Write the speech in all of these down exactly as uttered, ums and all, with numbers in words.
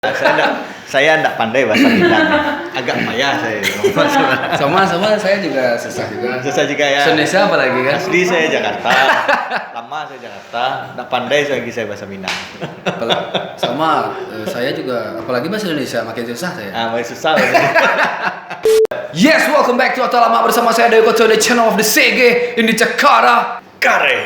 Saya ndak, saya ndak pandai bahasa Minang. Agak payah saya. Sama-sama, saya juga susah juga. Susah juga ya. Indonesia apalagi kan? Asli saya Jakarta. Lama saya Jakarta. Ndak pandai lagi saya bahasa Minang. Apala- sama eh, saya juga, apalagi bahasa Indonesia makin susah saya. Ah, masih susah. Lagi. Yes, welcome back to Atalamak bersama saya Dayu Koco, the channel of the Sege in the Jakarta. Kare.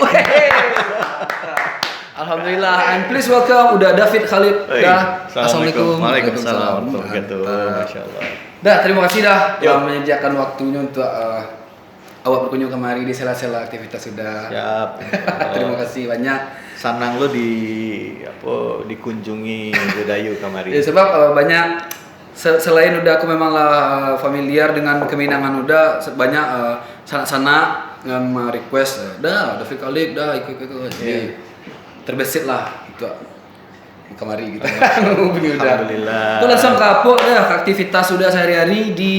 Alhamdulillah, and please welcome udah David Khalid. Hey, Dah. Assalamualaikum. Assalamualaikum. Waalaikumsalam warahmatullahi Waalaikumsalam. wabarakatuh. Mantap. Masya Allah. Dah, terima kasih dah Yo. telah menyediakan waktunya untuk eh, awak berkunjung kemari di sela-sela aktivitas sudah. Siap. Terima kasih banyak. Sanang lo di apa dikunjungi Dayu kamari. Ya, sebab eh, banyak se- selain udah aku memang lah familiar dengan keminangan udah se- banyak eh, sanak-sanak yang request eh, dah David Khalid dah ikut-ikut. Jadi Iya. terbesit lah itu kamari kita hubungi udah. Alhamdulillah. Kau langsung ke apa dah aktivitas sudah sehari-hari di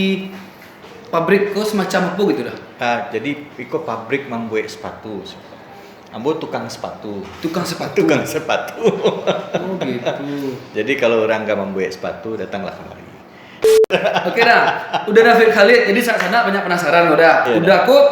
pabrik kau semacam apa gitu dah? Ah, jadi iko pabrik mambuek sepatu. Ambo tukang sepatu. Tukang sepatu. Tukang sepatu. Oh gitu. Jadi kalau orang ka mambuek sepatu, datanglah kamari. Oke dah, udah David Khalid, jadi sanak-sanak banyak penasaran udah. Iya, Udah kok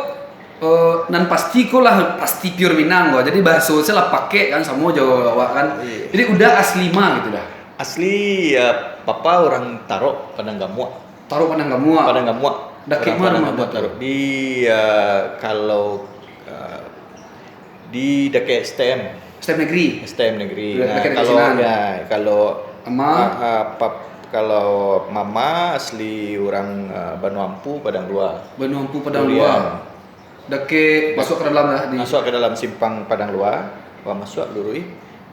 eh, nan pasti kok lah pasti pure Minang kok. Jadi bahasa saya lah pakai kan sama jo awak kan. Iya. Jadi udah asli ma gitu dah. Asli ya, papa orang Tarok, Padang Gamuak. Taruh Padang Gamuak. Padang Gamuak. Dakek Orang ma Padang rumah Gamuak tu? Tarok. Di eh, kalau eh, di dakek S T M. Step negeri. S T M negeri. Udah Nah, dakek kalau sinan. Ya, kalau Ama? ah, ah, pap- kalau mama asli orang ah, Banua Ampu, Padang Lua. Banua Ampu Padang Durian. Lua. Dakek masuk ke dalam dah di Masuk ke dalam simpang Padang Lua, wah masuk luruih.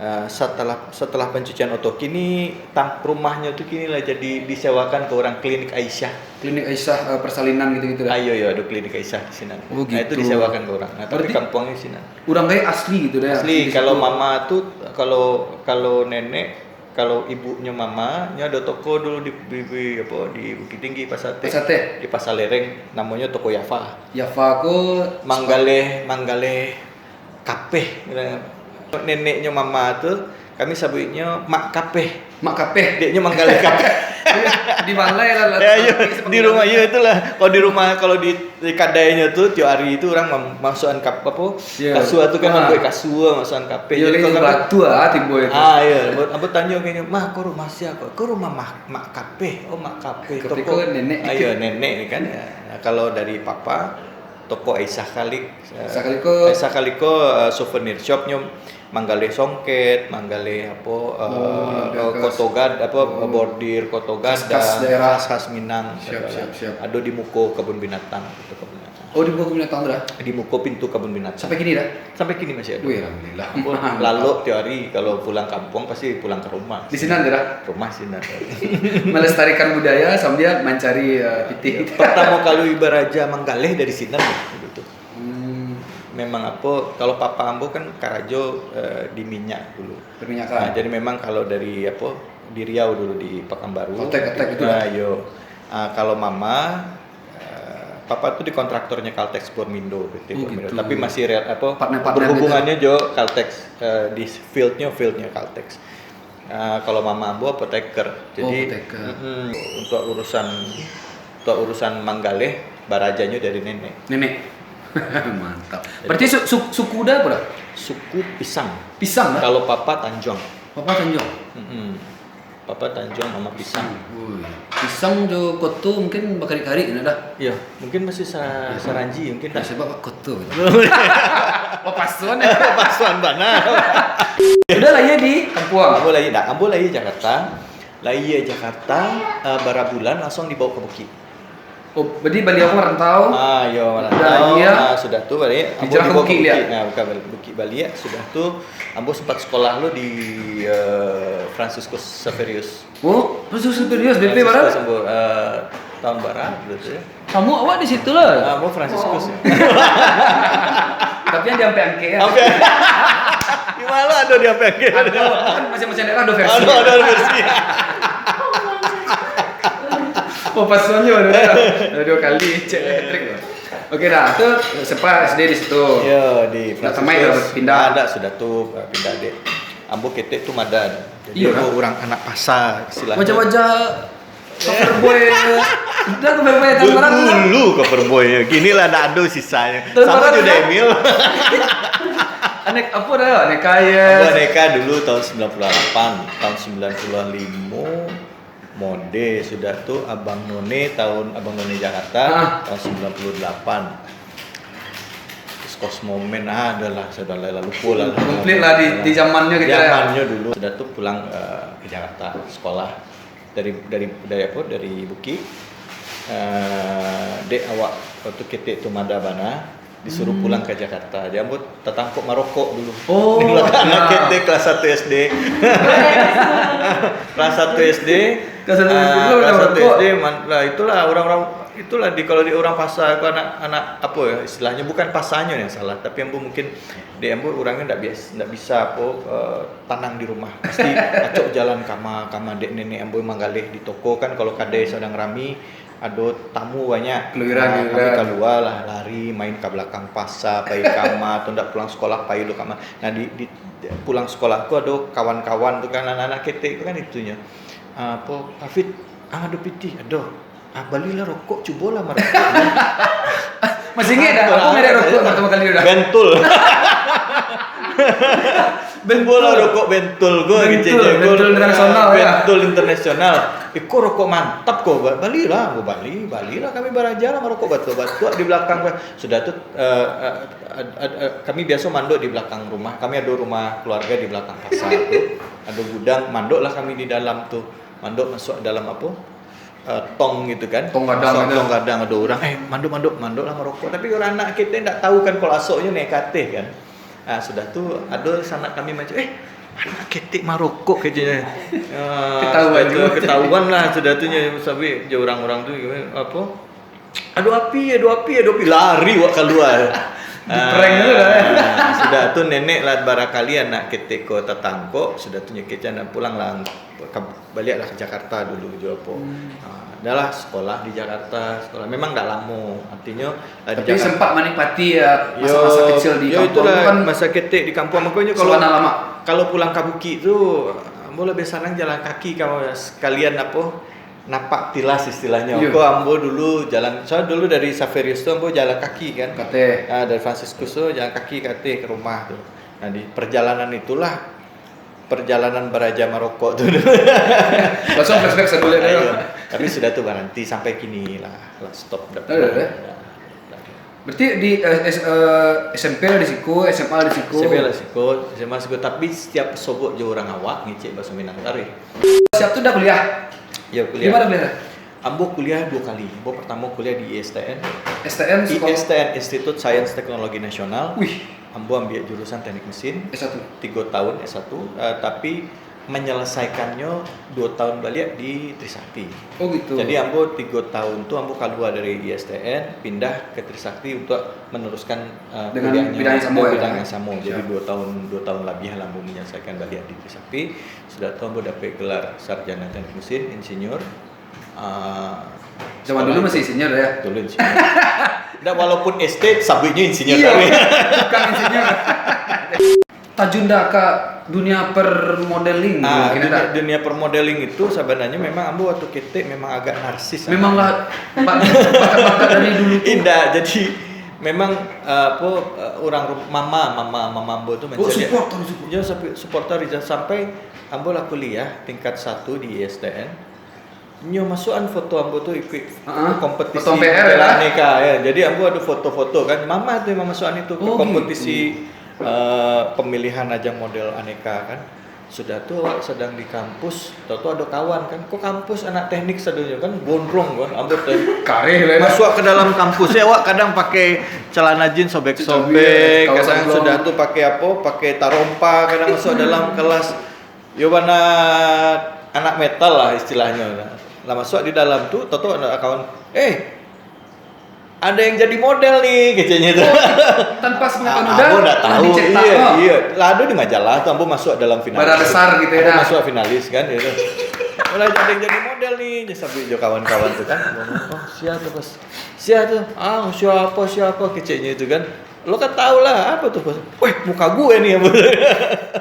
Ah, setelah setelah pencucian oto kini tam, rumahnya tu kini lah jadi disewakan ke orang klinik Aisyah. Klinik Aisyah eh, persalinan gitu-gitu dah. Ayo yo, ada klinik Aisyah di sini. Oh, Nah, itu gitu. Disewakan ke orang. Nah, tapi Berarti- kampungnya di sini. Orang gaya asli gitu dah. Asli, Di kalau situ. Mama tu, kalau kalau nenek, kalau ibunya Mama, nya ada toko dulu di, di, di apa di Bukittinggi, Pasar Teh. Pasar Teh. Di Pasar Lereng, namanya Toko Yafa. Yafa ko Manggaleh, Manggaleh Kapeh. Neneknya Mama tu, kami sabuiknya Mak Kapeh. Mak Kapeh. Deknya Manggaleh Kapeh. Di balai lah. Ya, iya. Di rumah, iya, itulah. Kalau di rumah, kalau di, di kadainya tu, tiap hari tu orang mam- masukan kap apa? Ya. Kasua tu kan, Ah. Mambuek kasua, masukan kapeh. Iya, Jadi itu kalau kami- batu ah timbul itu. Ah, iya. Ambo, ambo tanyo kayaknya, "Mah, kau rumah siapa?" "Kau rumah Mak, Mak Kapeh." "Oh, Mak Kapeh." Kapeh Toko. kau nenek. Ah, iya, nenek ni kan. Ya. Nah, kalau dari papa, toko Aisyah Khalik. Eh, Aisyah Khalik ko- Aisyah Khalik ko, eh, souvenir shop nyo manggaleh songket, manggaleh apa, eh, Oh, eh, khas. Koto Gad-, apa, Oh. Bordir Koto Khas-khas Gadang, daerah. Khas-khas Minang. Siap, Gitu siap, lah. siap. Ada di muko kebun binatang, itu kebun binatang. Oh, di muko binatang tu dah. Di muko pintu kebun binatang. Sampai kini dah. Sampai kini masih ada. Wih, alhamdulillah. Lalok tiap hari kalau pulang kampung pasti pulang ke rumah. Di sini ada dah. Rumah sini ada. Melestarikan budaya sambil mencari uh, pitih. Pertama kali baraja manggaleh dari sini gitu. Hmm, Memang apa, kalau papa ambo kan karajo eh, di minyak dulu. Perminyakan. Nah, jadi memang kalau dari apa, di Riau dulu, di Pekanbaru. Otek-otek itu Nah, lah. Yo. Ah, kalau mama, eh, papa tu di kontraktornya Caltex Bormindo, P T Oh, Bormindo. gitu. Tapi masih real apa, Partner-partner berhubungannya jo Caltex, eh, di fieldnya, fieldnya Caltex. Ah, kalau mama ambo apoteker. Jadi Apoteker. mm-mm, untuk urusan untuk urusan manggaleh, barajanyo dari nenek. Nenek. Mantap. Berarti su- su- suku dah apa dah? Suku Pisang. Pisang dah? Kalau papa Tanjuang. Papa Tanjuang. Mm-mm. Papa Tanjuang, mama Pisang. Ui. Pisang jo koto mungkin bakarik-karik kena dah. Ya, mungkin masih sa- saranji mungkin Dah dah. Sebab koto. Papasuan ya. Pasuan bana. Udah lahir di kampung. Ambo lahir dah. Ambo lahir Jakarta. Lahir Jakarta, eh, bara bulan langsung dibawa ke bukit. Oh, jadi baliau ko merantau. Ah, yo, Dah merantau. iya. Ah, sudah tu balik. Ambo Hijrah ke dibawa bukit liak? Nah, bukan balik bukit balik. Sudah tu ambo sempat sekolah dulu di eh, Franciscus Xaverius. Oh, Franciscus Xaverius, B P Franciscus barat. Ambo, eh, tahun barat gitu ya. Kamu awak di situ lah. Ah, ambo Franciscus. Tapi yang diampek-angkek ya. Ambil. Di mana ada diampek-angkek? Ada, kan masing-masing daerah ada versi. Ada, ada versi. Oh, pas soalnya ada, ada dua kali cek elektrik tu. Oke dah, tu sempat S D di situ. Ya, di Nak tamai Franciscus. dah pindah. Ada sudah tu pindah dek. Ambo ketek tu madan. Jadi, iyo, ambo urang anak pasa, istilahnyo. Wajah-wajah cover boy. Dah cover boy tahun baru tu. Dulu cover boy. Kini lah ndak ado sisanyo. Tahun baru tu, Emil. Anek, apo dah? Aneka, yes. Ambo Aneka dulu tahun sembilan puluh lapan, tahun sembilan puluh lima mode, sudah tu Abang None tahun, Abang None Jakarta, ah, tahun sembilan puluh delapan. Terus Cosmoman, ah, adalah, sudah lah, lupo lah. Komplit lah di, di zamannyo gitu ya. Zamannyo dulu. Sudah tu pulang, eh, ke Jakarta, sekolah. Dari, dari, dari apo? Dari Bukik. Eh, dek awak waktu ketek tu mada bana, disuruh, hmm, pulang ka Jakarta. Jadi ambo tatangkok marokok dulu. Oh, di balakang, ya, ketek kelas satu S D. Kelas satu S D. Kelas satu S D, ah, kelas satu S D, man-, lah, itulah orang-orang, itulah di, kalau di orang pasa tu anak, anak apo ya, istilahnyo bukan pasanyo yang salah, tapi ambo mungkin, dek ambo urangnyo ndak bias-, ndak bisa apo, eh, tanang di rumah. Pasti acok jalan kama, kama dek nenek ambo manggaleh di toko kan, kalau kadai sadang rami, ado tamu banyak. Keluaran. Ah, kami kalua lah, lari main ka balakang pasa, pai kama, atau ndak pulang sekolah, pai lu kama. Nah, di, di, pulang sekolah tu ado kawan-kawan tu kan, anak-anak ketek tu kan itunyo. Ah, apo, "Hafid, ah, ado pitih?" "Ado." "Ah, balilah rokok, cubolah marokok." Masih ingat tak? Apo merek rokok yang pertama kali tu dah? Bentul. Bentul. Cubolah rokok Bentul. Gua Bentul, kecil jago. Bentul internasional, ya. Bentul internasional. "Iko rokok mantap ko, ba-, balilah." Gua bali, balilah kami baraja lah marokok batuak-batuak di balakang. Sudah tu, eh, eh, ad-, ad-, eh, kami biaso mandok di balakang rumah. Kami ado rumah keluarga di balakang pasa tu. Ado gudang, mandoklah kami di dalam tu. Mandok masuak dalam apo? Eh, tong gitu kan. Tong gadang. Masuak gitu. Tong gadang, ado urang, "Eh, mandok, mandok, mandoklah marokok." Tapi urang anak ketek ndak tahu kan kalau asoknyo naik ka ateh kan. Ah, sudah tu ado sanak kami macam, "Eh, anak ketek marokok," keceknyo. Ah, ketahuan sudah tu, juga. Ketahuan lah sudah tu nyo, sampai jo urang-urang tu, apo? "Ado api, ado api, ado api." Lari wak kalua. Di-prank tu lah, eh. Ah, sudah tu nenek lah barakali anak ketek ko tatangkok, sudah tu nyo kecek pulang lah, ka-, baliak lah ka Jakarta dulu jo apo. Hmm. Ah, dah lah sekolah di Jakarta, sekolah memang dak lamo. Artinyo, ah, di Jakarta. Tapi sempat menikmati, ya, masa-masa kecil di kampuang tu kan. Yo, itulah, masa ketek di kampuang. Makonyo kalau, suasana lama, kalau pulang ka Bukik tu, ambo lebih sanang jalan kaki, kalau sekalian apo, napak tilas istilahnyo. Iyo. Ko ambo dulu jalan, soalnyo dulu dari Xaverius tu ambo jalan kaki kan. Ka ateh. Ah, dari Franciscus tu jalan kaki ka ateh ka rumah tu. Nah, di perjalanan itulah, perjalanan baraja marokok tu. Langsung flashback sabulan tu. Iyo. Tapi sudah tu baranti sampai kini lah. Lah stop dah. Dah, dah, dah. Dah, dah. Berarti di, eh, S-, eh, S M P lah di siko, S M A di siko. S M P lah siko, S M A siko. Tapi setiap sogok jo urang awak ngecek baso Minang Tarih. Siap tu dah kuliah? Yo, kuliah. Di mana kuliah? Ambo kuliah duo kali. Ambo pertamo kuliah di I S T N. S T N sekolah? I S T N, Institut Sains Teknologi Nasional. Wih. Ambo ambiak jurusan Teknik Mesin. S satu? Tigo tahun S satu, eh, tapi menyelesaikannya dua tahun baliak di Trisakti. Oh, gitu. Jadi, ambo tiga tahun tu ambo kalua dari I S T N, pindah ke Trisakti untuk meneruskan, eh, dengan kuliahnya bidang yang sama, dengan ya? Bidang yang sama. Jadi, siap. Dua tahun, dua tahun labiah lah ambo menyelesaikan baliak di Trisakti. Sudah tu ambo dapat gelar sarjana teknik mesin, insinyur. Ah, zaman dulu sekolah masih itu insinyur, ya? Dulu insinyur. Ndak, walaupun S T, sabuiknyo insinyur. Iya, tapi tukang insinyur. Tajun dah ka dunia permodeling, ah, mungkin dunia, ada? Dunia permodeling itu sebenarnya memang ambo waktu ketek memang agak narsis, ah. Memang lah, bak-, bakat-bakat dari dulu tu. Indak, jadi memang, eh, apa, eh, orang rum-, mama, mama, mama ambo tu. Oh, mencari, support, support. Dia sup-, support dari ja-, sampai ambo lah kuliah tingkat satu di I S T N. Nyo masuakan foto ambo tu ikuik, ah, kompetisi foto P R, model, ya? Aneka, ya. Jadi ambo ado foto-foto kan. Mama tu yang mamasuakan itu ke, oh, gitu, kompetisi, eh, pemilihan ajang model aneka kan. Sudah tu awak sadang di kampus, tau-tau ado kawan kan. Ko kampus anak teknik sadonyo kan, gondrong kan. Ambo teh kareh lah, ya. Masuak ke dalam kampus, ya, awak kadang pakai celana jeans sobek-sobek, sobek, kaos kadang oblong. Sudah tu pakai apa? Pakai tarompa, kadang masuak dalam kelas. Yo bana anak metal lah istilahnyo. Lah masuak di dalam tu, tau-tau ado kawan, "Eh, ada yang jadi model ni," keceknyo tu. Oh, tanpa sepengetahuan udah, ambo ndak tahu. Iya, oh, iya. Lah ado di majalah tu, ambo masuak dalam finalis. Bara besar gitu ya. Ambo masuak finalis kan, gitu. "Lah, ada yang jadi model ni," nyo sabuik jo kawan-kawan tu kan. "Oh, sia tu, Bos? Sia tu?" "Ah, siapa, siapa?" keceknyo tu kan. Lo kan tahu lah, apa tu? Weh, muka gue ni, apa?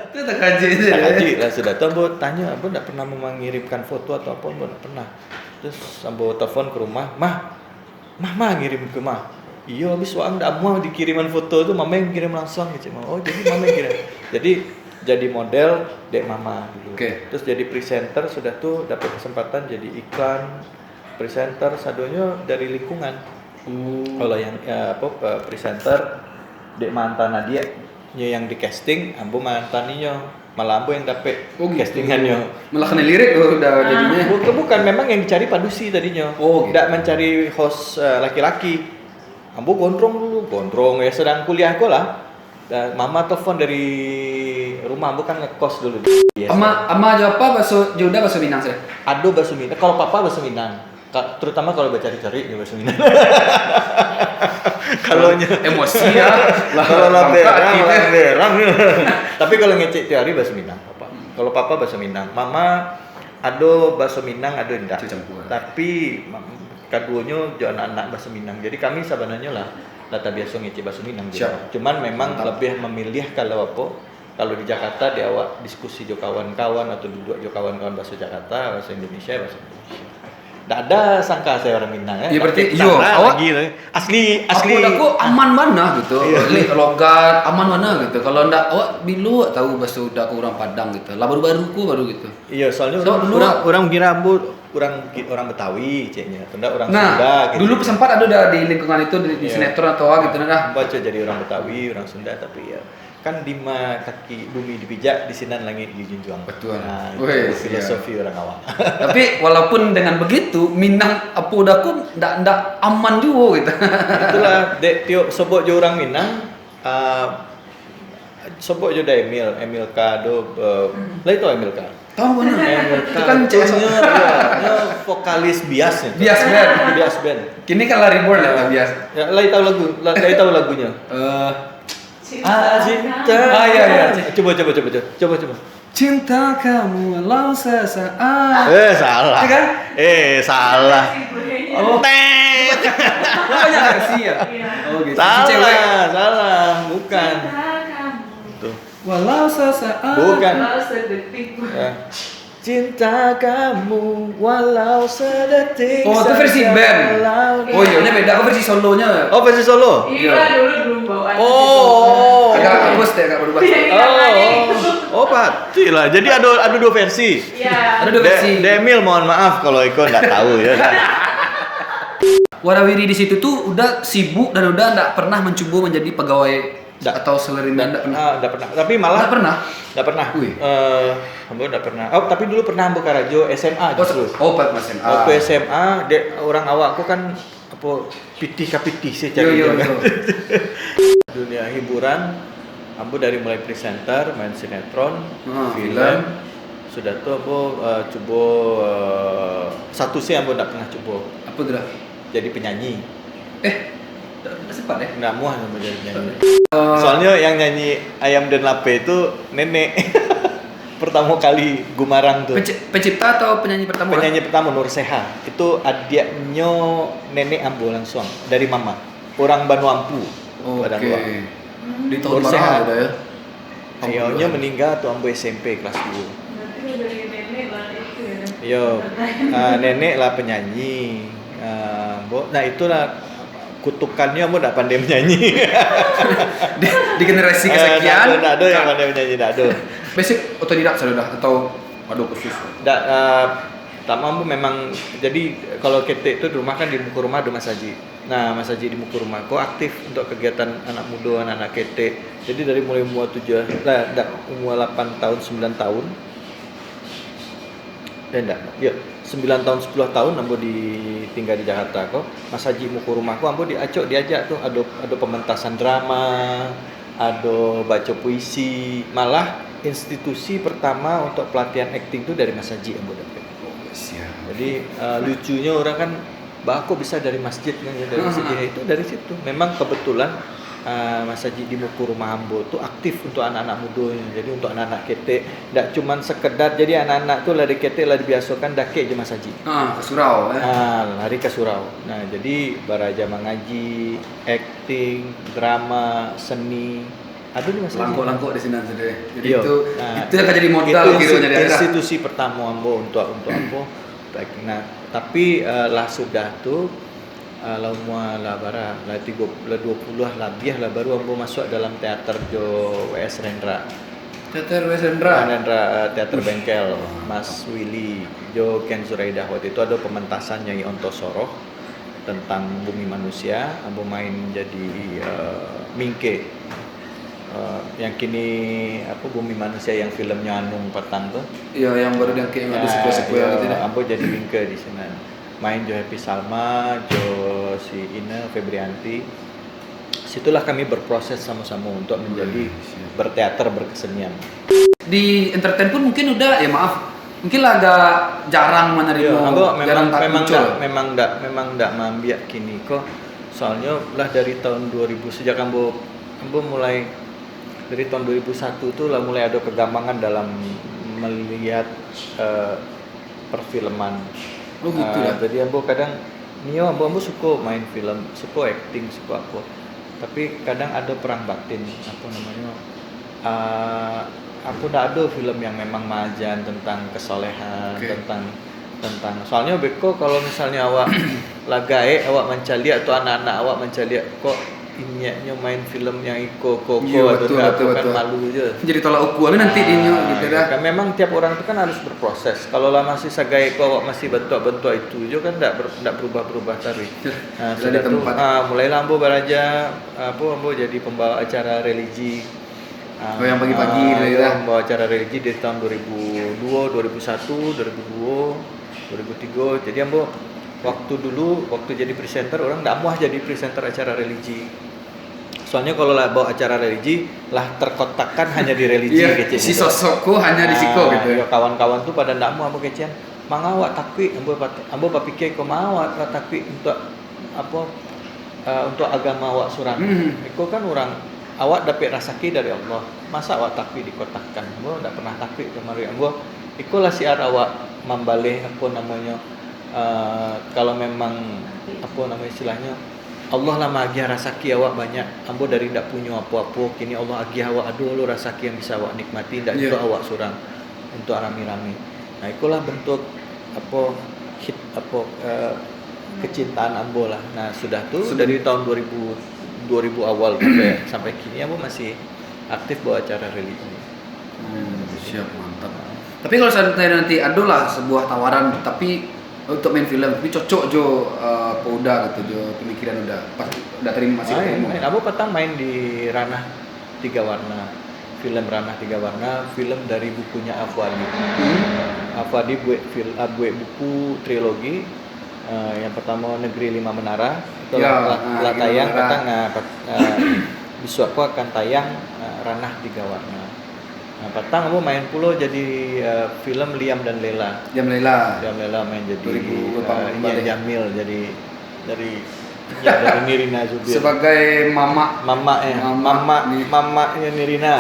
Itu takajik je. Takajik lah sudah tu, ambo tanyo, ambo ndak pernah mangirimkan foto atau apa, ambo ndak pernah. Terus ambo telepon ke rumah, "Mah, mah, mah ngirim ke mah." "Iyo, habis waang ndak amuah dikiriman foto tu, mama yang kirim langsung," kecek mah. "Oh, jadi mama yang kirim." Jadi, jadi model dek mama dulu. Oke. Terus jadi presenter, sudah tu dapat kesempatan jadi iklan, presenter, sadonyo dari lingkungan. Oh. Kalau yang eh, apa eh, presenter dek mantan adiak nyo yang di casting, ambo mantan inyo, malah ambo yang dapek Oh, gitu. Castingannyo. Malah kena lirik tu udah jadinya. Bukan, bukan, memang yang dicari padusi tadinyo. Oh, gitu. Ndak mencari host eh, laki-laki. Ambo gondrong dulu, gondrong ya sedang kuliah ko lah. Dan mama telepon dari rumah, ambo kan ngekos dulu. Yes. Ama ama jo apa baso jo udah baso Minang sih. Ado baso Minang. Kalau papa baso Minang. Ka- terutama kalau bacari-cari dia baso Minang. Kalau nyo Emosi ya. kalau lah Bangka berang, hati lah deh. berang. Tapi kalau ngecek tiap hari baso Minang, papa. Kalau papa baso Minang, mama ado baso Minang, ado indak. Campur. Tapi ma- kaduonyo jo anak-anak baso Minang. Jadi kami sabananyo lah lah tabiaso ngecek baso Minang juga. Siap. Cuman memang Mantap. Lebih memilih kalau apa, kalau di Jakarta di awak diskusi jo kawan-kawan atau duduk jo kawan-kawan baso Jakarta, baso Indonesia, baso Indonesia. Ndak ada sangka saya orang Minang eh. Ya, berarti, Tapi yo, cara awak lagi lah. Asli asli. Aku dah kok aman mana gitu. Iya. Li- Logat aman mana gitu. Kalau ndak awak bilo tahu baso udah aku orang Padang gitu. Lah baru-baru ku baru gitu. Iya, soalnya So, orang, dulu orang, orang kira ambo orang orang Betawi ceknya, atau ndak orang Nah, Sunda gitu. Dulu sempat ada dah di lingkungan itu di, di Iya. Sinetron atau apa gitu nah. Baca jadi orang Betawi, orang Sunda, tapi ya kan di ma kaki bumi dipijak, di sinan langit dijunjuang. Betul. Nah, Weh, itu filosofi orang awak. Tapi walaupun dengan begitu, Minang apo dah ku ndak ndak aman juga gitu. Itulah dek tiok sobok jo orang Minang, uh, sobok jo dah Emil, Emil K do, uh, lai tau Emil K? Tahu mana? Emil K Itu kan tu C S. Nyo, nyo, nyo vokalis Bias nyo. Bias Band. Bias Band. Kini kan lah reborn lah Bias. Ya, lai tahu lagu, la- lai tahu lagunya. Eh, Ah, cinta. Ah, iya, iya. Coba coba coba coba. Coba coba. Cinta kamu walau sesaat. Eh, salah. Iya kan? Eh, salah. Oh. Tet. Banyak versi ya? Oh gitu. Si Salah, cewek. Salah, bukan. Tuh. Walau sesaat. Bukan. Kalau sedetik pun. Ya. Cinta kamu walau sedetik. Oh, itu versi saja band. walau- Oh iya, ini beda. Aku versi solonya. Oh, versi solo. Iya, dulu belum bawaan. Oh. Agak hapus deh, agak berubah. Iya, iya, Oh, iya. Oh, pati lah. Jadi ada ada dua versi. Iya. Ada dua versi. De- Demil, mohon maaf kalau iko ndak tahu ya. Warawiri di situ tuh udah sibuk dan udah nggak pernah mencoba menjadi pegawai Nggak. Atau salaryman nggak pernah? Ah, ndak pernah. Tapi malah Nggak pernah? Ndak pernah. Wih. Eh, ambo ndak pernah. Oh, tapi dulu pernah ambo karajo S M A Oh, justru. oh, pas S M A. Waktu S M A, dek orang awak ko kan apa pitih ka pitih sih Yo, yo, cari kan. yo. Dunia hiburan, ambo dari mulai presenter, main sinetron, Ah, film. film. Sudah tu ambo eh, cubo eh, satu sih ambo ndak pernah cubo. Apa tu dah? Jadi penyanyi. Eh, tak, tak sempat eh. Ndak muah ambo jadi penyanyi. Soalnya yang nyanyi Ayam dan Lape itu nenek. Pertama kali gumarang tu. Penci- pencipta atau penyanyi pertama? Penyanyi pertama Nur Seha. Itu adiaknyo nenek ambo langsung dari mama. Orang Banu Ampu. Oh, Padang Oke. Luang. Di tahun Nur mana Seha. Ada ya? Iyo, nyo meninggal tu ambo S M P kelas dua. Berarti dari nenek lah itu ya. Iyo, ah, nenek lah penyanyi. Ah, ambo, nah itulah kutukannyo ambo ndak pandai menyanyi. Di, di generasi Eh, kesekian. Ndak ada, ndak ada yang pandai menyanyi, ndak ada. Basic otodidak sudah atau ada kursus? Ndak, ah, pertama ambo memang, jadi kalau ketek tu di rumah kan di muka rumah ada masajik. Nah, masajik di muka rumah ko aktif untuk kegiatan anak muda, anak-anak ketek. Jadi dari mulai umur tujuh, lah, ndak, umur lapan tahun, sembilan tahun. Eh, ndak, ya, sembilan tahun, sepuluh tahun ambo di tinggal di Jakarta ko. Masajik muka rumah ko ambo diacok, diajak tu ada ada pementasan drama, ada baca puisi, malah institusi pertama untuk pelatihan akting tu dari masajik ambo dapat. Siap. Jadi uh, lucunya orang kan, "Bah, kok bisa dari masjid kan, ya, dari Hmm. masjid?" Itu dari situ. Memang kebetulan Ah, masajik di muko rumah ambo tu aktif untuk anak-anak mudo. Jadi, untuk anak-anak ketek, dak cuman sekedar, jadi anak-anak tu lah diketek, lah dibiasokan dakek je masajik. Ha, ka surau, eh. Ah, lari ka surau. Nah, jadi baraja mangaji, akting, drama, seni, ado di masajik. Langkok-langkok di sinan sudah. Jadi Iyo. itu Nah, itu yang akan jadi modal itu kiro insti- jadi daerah. Institusi pertamo ambo untuk untuk ambo. Nah, tapi eh, lah sudah tu, eh, lah umua lah bara, lah tigo, lah duo puluah labiah lah, baru ambo masuak dalam teater jo W S Rendra. Teater W S Rendra. Rendra, eh, Teater Bengkel, Mas Willy, jo Ken Zuraidah. Waktu itu ado pementasan Nyai Onto Soroh tentang Bumi Manusia, ambo main jadi eh, Mingke. Eh, yang kini apa, Bumi Manusia yang filmnya Anung patang tu. Iyo, yang baru diangkek yang ada Ah, sequel-sequel iyo, gitu dah. Ambo jadi Mingke di sinan. Main jo Happy Salma, jo si Ine Febrianti. Situlah kami berproses samo-samo untuk menjadi Wih, siap. Berteater berkesenian. Di entertain pun mungkin udah, ya maaf, mungkin lah agak jarang menerima, Yo, ambo memang jarang tak memang muncul. Ndak, memang ndak memang ndak maambiak kini ko. Soalnyo lah dari tahun dua ribu, sejak ambo ambo mulai dari tahun dua ribu satu tu lah mulai ada kegambangan dalam melihat eh, perfilman. Oh, gitu Ah, lah. Jadi ambo kadang nio ambo ambo suko main film, suko acting, suko apa. Tapi kadang ada perang batin, apa namanya? ah, aku ndak ada film yang memang maajan tentang kesolehan, Oke. tentang tentang soalnya beko kalau misalnya awak lah gaek, awak mancaliak tu anak-anak awak mancaliak kok inyaknyo main film yang iko ko ko Iyo, atau betul, ndak, betul, aku kan betul. Malu je. Jadi tolak ukur lah nanti dinyo gitu dah. Kan memang tiap orang tu kan harus berproses. Kalau lah masih sagaek ko awak masih bantuak-bantuak itu je kan ndak ber, ndak berubah-berubah taruih. Nah, Sudah sudah di tu tempat. ah, mulailah ambo baraja, apa ambo jadi pembawa acara religi. Ah, Oh, yang pagi-pagi ah, tu, iya, ya? Pembawa acara religi dari tahun dua ribu dua, dua ribu satu, dua ribu dua, dua ribu tiga. Jadi ambo waktu dulu waktu jadi presenter orang ndak amuah jadi presenter acara religi. Soalnya kalau lah bawa acara religi lah terkotakkan hanya di religi Iya, kecil si gitu. Sosok ko hanya di siko Ah, gitu. Yo, kawan-kawan tu pada ndak amuah ambo kecil. Manga awak takuik, ambo pat- ambo bapikir ko manga awak lah takuik untuk apa eh, untuk agama awak surang. Hmm. Iko kan orang awak dapek rasaki dari Allah. Masa awak takuik dikotakkan? Ambo ndak pernah takuik kamarin. Ambo iko lah siar awak mambaleh apa namanya eh, kalau memang apa nama istilahnya Allah lah maagiah rasaki awak banyak. Ambo dari ndak punyo apo-apo, kini Allah agiah awak ado lo rasaki yang bisa awak nikmati, ndak Iya. Untuk awak surang, untuk rami-rami. Nah, ikolah bentuk apa hit apa eh, kecintaan ambo lah. Nah, sudah tu Sudah. Dari tahun dua ribu dua ribu awal sampai sampai kini ambo masih aktif bawa acara religi. Hmm, siap, mantap. Tapi kalau seandainya nanti ado lah sebuah tawaran, tapi untuk main film, tapi cocok jo eh, apa Uda gitu, jo pemikiran Uda. Pas Uda terima masih Main, terima. main. Ambo patang main di Ranah Tiga Warna. Film Ranah Tiga Warna, film dari bukunya Afu Adi. Hmm. Afu Adi buek fil, ah, buek buku trilogi. Eh, yang pertama Negeri Lima Menara, itu Ya, lah, lah, ah, lah Lima tayang Menara. Patang, ah, pat- eh, besok aku akan tayang eh, Ranah Tiga Warna. Nah, patang aku main pulo jadi eh, film Liam dan Lela. Jam Lela. Liam Lela main jadi Dua ribu dua puluh empat eh, Ian balik. Jamil jadi dari ya, dari Nirina Zubir. Sebagai mamak. Mamak ya, Mamak mamak ni. Mamaknya Nirina.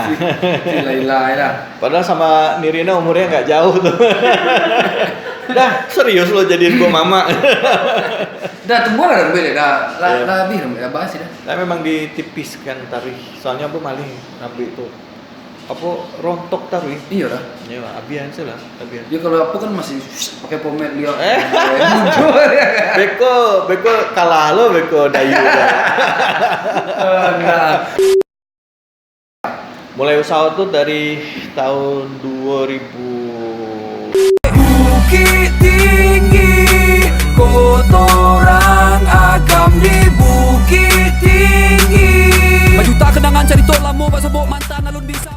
Si Laila ya lah. Padahal sama Nirina umurnya nggak jauh tuh. Dah serius lo jadiin gua mamak. Dah tumbuh lah rambut dia dah. Lah, Iya. Lah habis rambut dah bahas dah. Nah, memang ditipiskan taruih. Soalnya aku malih rambut itu. Apa rontok taruih. Iya lah. Ya, abian sih lah, abian. Dia kalau apa kan masih pakai pomade dia. Eh? Muncul. Beko, beko kalah lo beko Dayu. Ah, enggak. Mulai usaha tu dari tahun dua ribu. Bukit Tinggi, kotoran agam di Bukit Tinggi. Bajuta kenangan carito lamo, bak sobok mantan alun bisa.